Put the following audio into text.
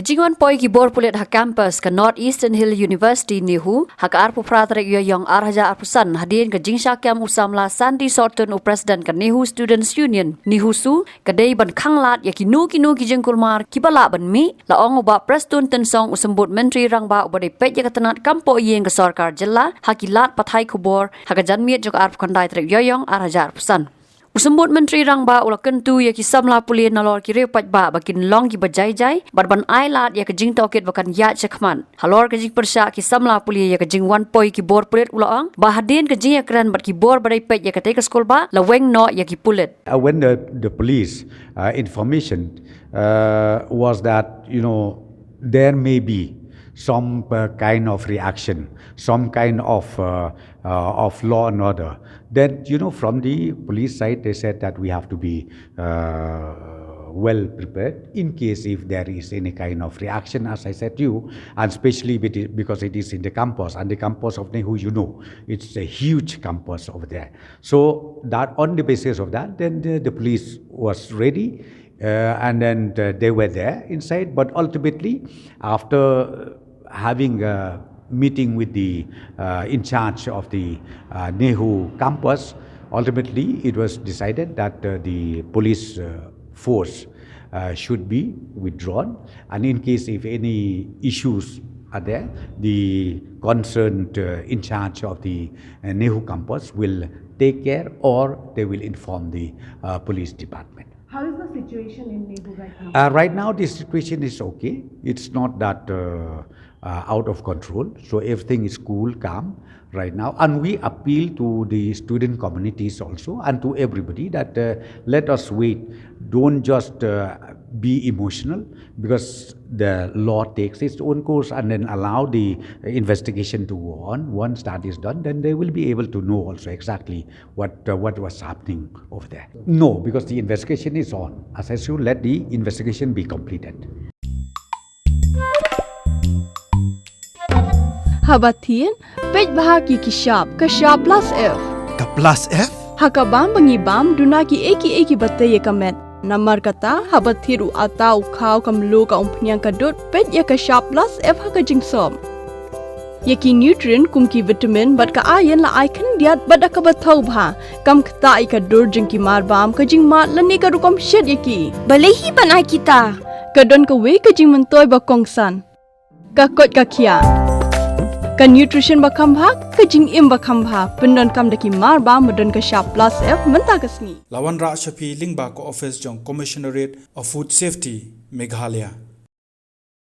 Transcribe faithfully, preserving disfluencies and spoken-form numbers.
Jingwan poi ki bor pulit ha campus ka North Eastern Hill University, NEHU, ha ka arphew phra tarik Ïaïong ar hajar arphew san, hadien ka jingshah kem u samla Sandy Sortun, u president ka NEHU Students Union, NEHUSU, ka dei ban khanglad ïa kino kino ki jingkulmar kiba lah ban mih, la ong u Bah Prestone Tynsong, u symbud Myntri Rangbah uba dei peit ïa ka tnat kam poh ïing ka sorkar jylla, ha ki lad pathai khubor ha ka janmiet jong ka arphew khyndai tarik Ïaïong ar hajar arphew san. U symbud Myntri Rangbah u la kyntu ïa ki samla pule nalor ki riew paidbah ba kin long kiba jai jai bad ban ai lad ïa ka jingtohkit ba kan ïaid shakhmat. Halor ka jingpyrshah ki samla pule ïa ka jingwan poi ki bor pulit, u la ong ba hadien ka jingïakren bad ki bor ba dei peit ïa katei ka skulbah, la weng noh ïa ki pulit. Uh, when the, the police, uh, information, uh, was that, you know, there may be some, uh, kind of reaction, some kind of, uh, uh, of law and order. Then, you know, from the police side, they said that we have to be, uh, well prepared in case if there is any kind of reaction, as I said to you, and especially with it, because it is in the campus, and the campus of NEHU, you know, it's a huge campus over there. So that, on the basis of that, then the, the police was ready, uh, and then, uh, they were there inside. But ultimately, after having a meeting with the, uh, in charge of the, uh, NEHU campus, ultimately it was decided that, uh, the police, uh, force, uh, should be withdrawn, and in case if any issues are there, the concerned, uh, in charge of the, uh, NEHU campus will take care, or they will inform the, uh, police department. How is the situation in NEHU right now? Uh, right now, the situation is okay. It's not that, uh, uh, out of control. So everything is cool, calm right now. And we appeal to the student communities also and to everybody that, uh, let us wait. Don't just, uh, be emotional, because the law takes its own course, and then allow the investigation to go on. Once that is done, then they will be able to know also exactly what, uh, what was happening over there. No, because the investigation is on. As I said, let the investigation be completed. Haba thied, peit bha ki ki shap, ka shap plus F. Ka plus F? Ha ka bam ba ngi bam, duna ki ei ki ei kiba tei ïa ka met. Namar kata, haba thied u atta, u khaw, ka mluh, ka umphniang, ka dud, peit ïa ka shap plus F ha ka jingsop. Ïa ki nutrient kum ki vitamin bad ka iron la ai khyndiat bad da kaba thaw bha. Kam ktah ïa ka dur jong ki mar bam, ka jingmad lane ka rukom shet ïa ki. Balei hi ban ai kita? Ka don kawei ka jingmyntoi ba kongsan. Ka koit ka khiah. Ka nutrition ba kham bha, ka jingim ba kham bha. Pyndonkam da ki mar bam ba don ka shap plus F mynta ka sngi. La wanrah sha phi lyngba ka office jong Commissionerate of Food Safety, Meghalaya.